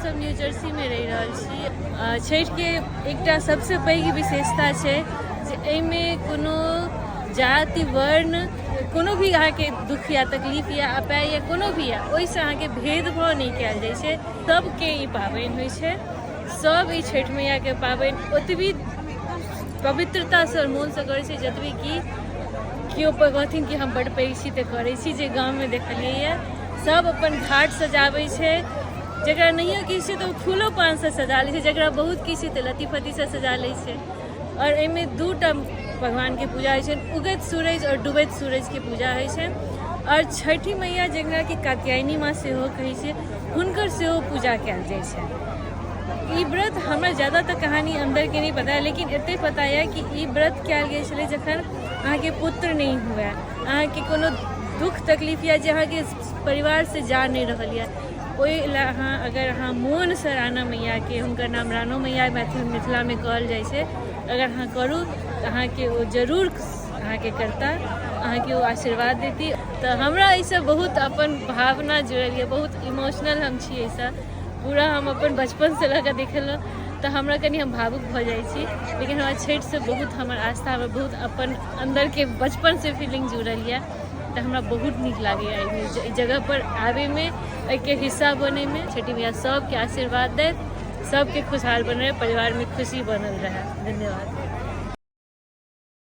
हमसभ न्यू जर्सीमे रहि रहल छी। छठिके एकटा सबसँ पैघ विशेषता छै जे एहिमे कोनो जाति वर्ण कोनो भी अहाँके दुःख या तकलीफ या अपाय या कोनो भी या ओहिसँ अहाँके भेदभाव नहि कयल जाइ छै। सबके ई पाबनि होइ छै, सब ई छठि मैयाके पाबनि ओतबी पवित्रतासँ मोनसँ करै छै जतबी कि केओ कहथिन कि हम बड्ड पैघ छी तऽ करै छी। जे गाममे देखलियैए सब अपन घाट सजाबै छै, जकरा नहियो किछु छै तऽ ओ फूलो पानसँ सजा लै छै, जकरा बहुत किछु छै तऽ लत्ती फत्तीसँ सजा लै छै। आओर एहिमे दूटा भगवानके पूजा होइ छनि, उगैत सूरज आओर डूबैत सूरजके पूजा होइ छनि। आओर छठि मैया जकरा कि कात्यायनी माँ सेहो कहै छै, हुनकर सेहो पूजा कयल जाइ छै। ई व्रत हमरा ज्यादा तऽ कहानी अन्दरके नहि पता, लेकिन एतेक पता यऽ कि ई व्रत कयल गेल छलै जखन अहाँके पुत्र नहि हुए, अहाँके कोनो दुःख तकलीफ यऽ जे अहाँके परिवारसँ जा नहि रहल यऽ, ओहि लए अहाँ अगर अहाँ मोनसँ राणा मैयाके, हुनकर नाम राणो मैया मैथिल मिथिलामे कहल जाइ छै, अगर अहाँ करू तऽ अहाँके ओ जरूर अहाँके करता, अहाँके ओ आशीर्वाद देती। तऽ हमरा एहिसँ बहुत अपन भावना जुड़ल यऽ, बहुत इमोशनल हम छी एहिसँ। पूरा हम अपन बचपनसँ लऽ कऽ देखेलहुँ तऽ हमरा कनि हम भावुक भऽ जाइ छी, लेकिन हमरा छठिसँ बहुत हमर आस्था, हमर बहुत अपन अन्दरके बचपनसँ फीलिंग जुड़ल यऽ, तऽ हमरा बहुत नीक लागैए एहि जगहपर आबैमे, एहिके हिस्सा बनैमे। छठि मैया सबके आशीर्वाद दैत, सबके खुशहाल बनै, परिवारमे खुशी बनल रहै। धन्यवाद।